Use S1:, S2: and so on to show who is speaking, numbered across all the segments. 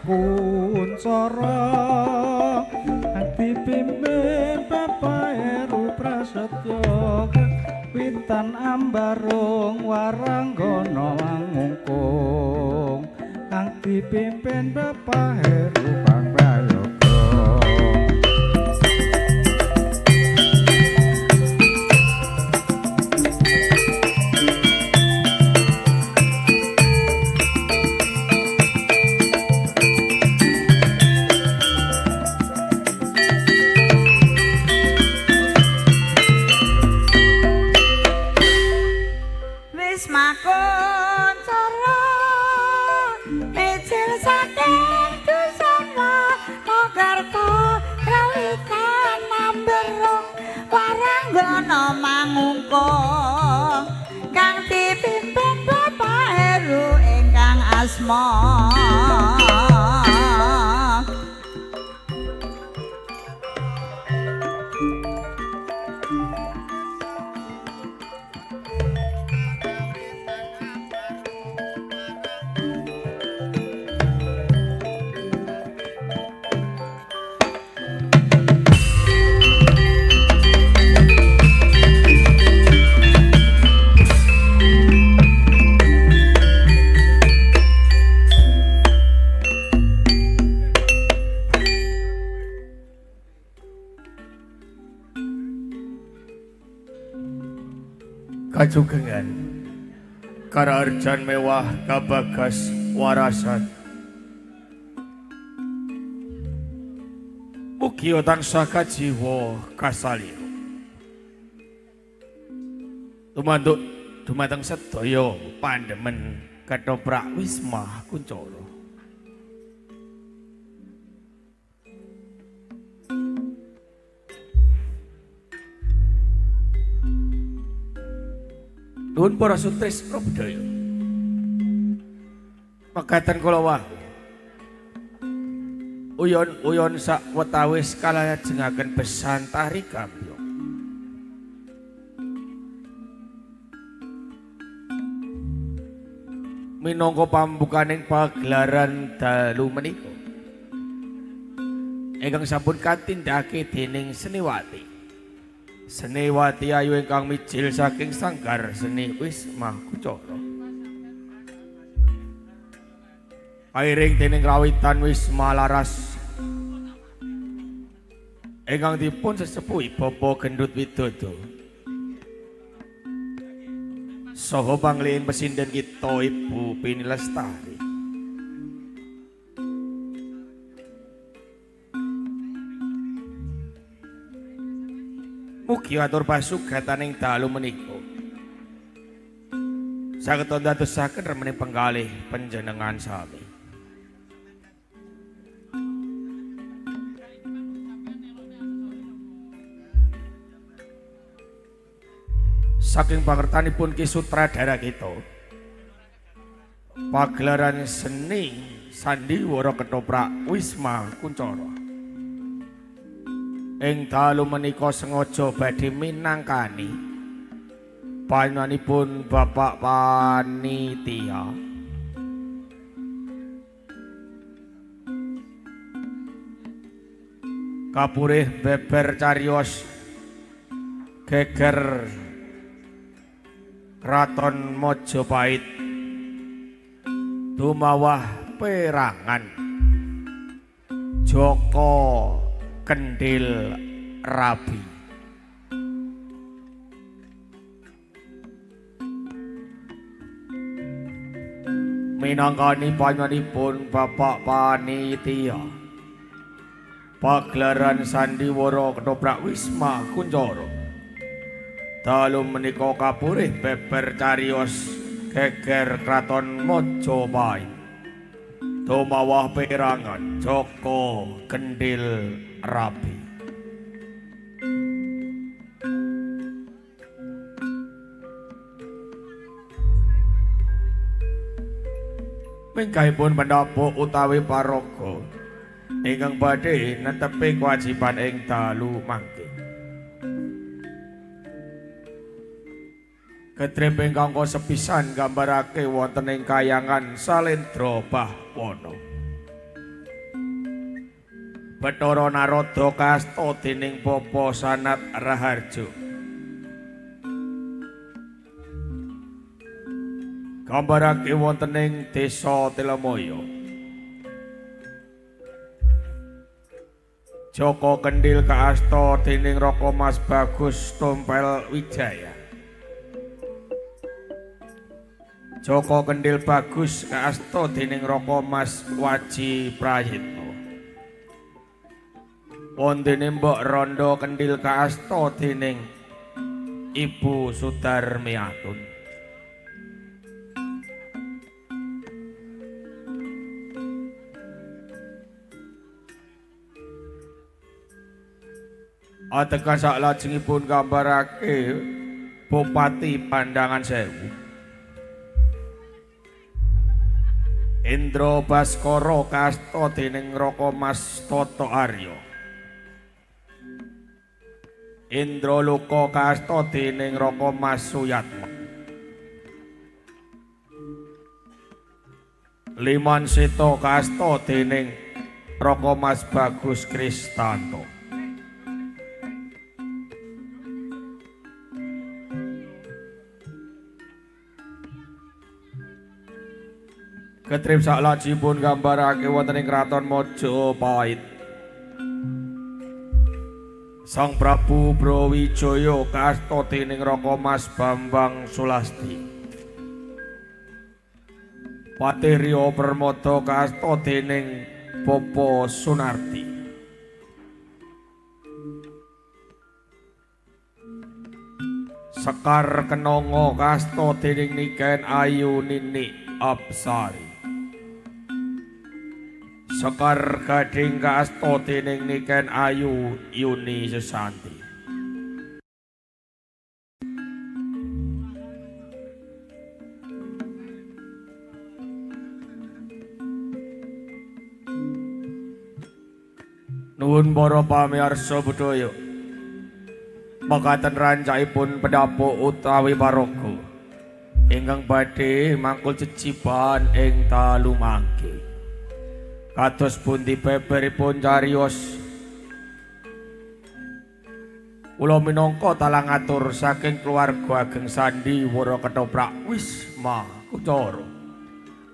S1: Kuncoro dipimpin Bapak Heru Prasetyo Witan Ambarung Waranggono Mangungkung kang dipimpin Bapak Heru Pangprayoga.
S2: Wisma Kuncoro mijil saking dusun Wonokerto Rawitan Amberung Waranggono Mangungkung kang dipimpin Bapak Heru ingkang asma.
S3: Kajugengan karaharjan mewah kabagas warasan. Mugia tansah kajiwa kasalira. Tumanduk dumateng sedaya pandemen ketoprak Wisma Kuncoro. Nuwun para sutresna budaya. Mekaten kula wau. Uyon-uyon sak wetawis kalajengaken besan tari gambyong. Minangka pambukaning pagelaran dalu menika ingkang sampun katindakake dening seniwati. Seniwati ayu ingkang mijil saking sanggar seni Wisma Kuncoro. Kairing dening rawitan Wisma Laras ingkang dipun sesepuhi Bapak Gendut Widodo. Saha pangliing pesinden kita Ibu Pini Lestari. Mugi atur pasugataning dalu menika saged ndadosaken remening penggalih panjenengan sami. Saking pangertanipun Ki Sutradara kita, pagelaran seni sandiwara ketoprak Wisma Kuncoro ing dalu menika sengaja badhe minangkani panjenenganipun Bapak Panitia kapurih beber cariyos geger Kraton Majapahit dumawah perangan Joko Kendil Rabi. Minangkani panjenenganipun Bapak Panitia pagelaran sandiwara ketoprak Wisma Kuncoro dalu menika kapurih beber cariyos geger Kraton Majapahit dumawah perangan Joko Kendil Rabi. Minggahipun menapa utawi paraga ingkang badhe netepi kewajiban ing dalu mangke. Ketrip ingkang sepisan nggambarake wonten ing kayangan Salendra Bawana. Bathara Narada kaasta dening Bapa Sanat Raharja. Gambarake wonten ing Desa Telomoyo. Joko Kendil kaasta dening Raka Mas Bagus Tompel Wijaya. Joko Kendil Bagus kaasta dening Raka Mas Waji Prayitno. Wondene Mbok Rondo Kendil kaasta dening Ibu Sudarmiatun. Ategan saklajengipun gambarake Bupati Pandangan Sewu. Indra Baskara kaasta dening Raka Mas Toto Arya. Indra Loka kaasta dening Raka Mas Suyatma. Liman Seta kaasta dening Raka Mas Bagus Kristanto. Ketrip saklajengipun gambarake wonten ing Kraton Majapahit. Sang Prabu Brawijaya kaasta dening Raka Mas Bambang Sulasti. Patih Riya Permada kaasta dening Bapa Sunardi. Sekar Kenanga kaasta dening Niken Ayu Nini Apsari. Sekar Gading kaasta dening Niken Ayu Yuni Susanti. Nuwun para pamirsa budaya. Mekaten rancakipun pedhapuk utawi paraga ingkang badhe mangkul ceciban ing dalu mangke. Kados pundi beberipun cariyos kula minangka talang atur saking keluarga ageng Sandiwara Ketoprak Wisma Kuncoro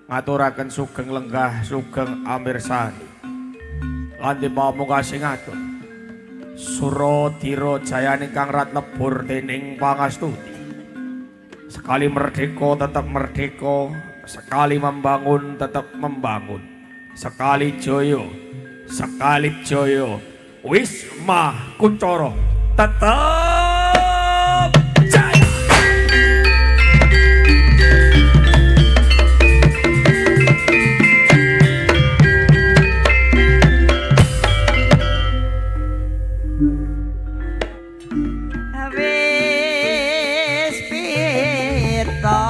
S3: ngaturaken sugeng lenggah sugeng amirsani lan pamungkas ngatur Suradira jayane kang rat lebur dening pangastuti. Sekali merdeka tetap merdeka, sekali membangun tetap membangun. Sekali joyo, sekali joyo, Wisma Kuncoro tetap jaya.
S2: Wis pita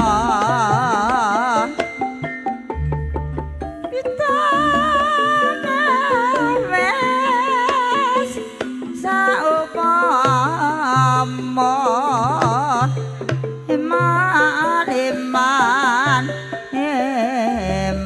S2: pita wis saupama eman eman eman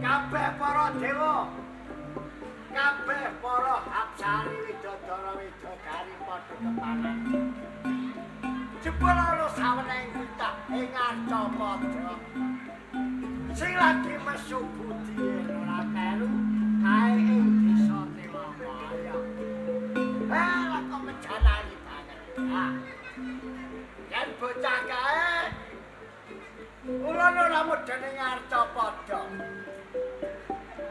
S4: Kabeh para dewa, kabeh para hapsari widodara widodari padha kepanan. Jebul ana saweneng bocah ing Arcapada. Sing lagi mesu budi ora kelu kae ing desa Tewamaya. Eh, kok menjalani banget. Ah. Yen bocah kae ulun ora mudhun ing Arcapada.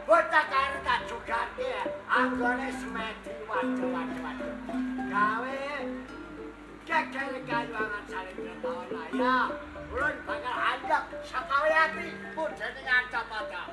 S4: Bocah kae tak jugake anggone semedi waduh. Gawe geger kayuangan salindra taun laya. Ulun bakal hanjak sakawe ati mudhun ing Arcapada.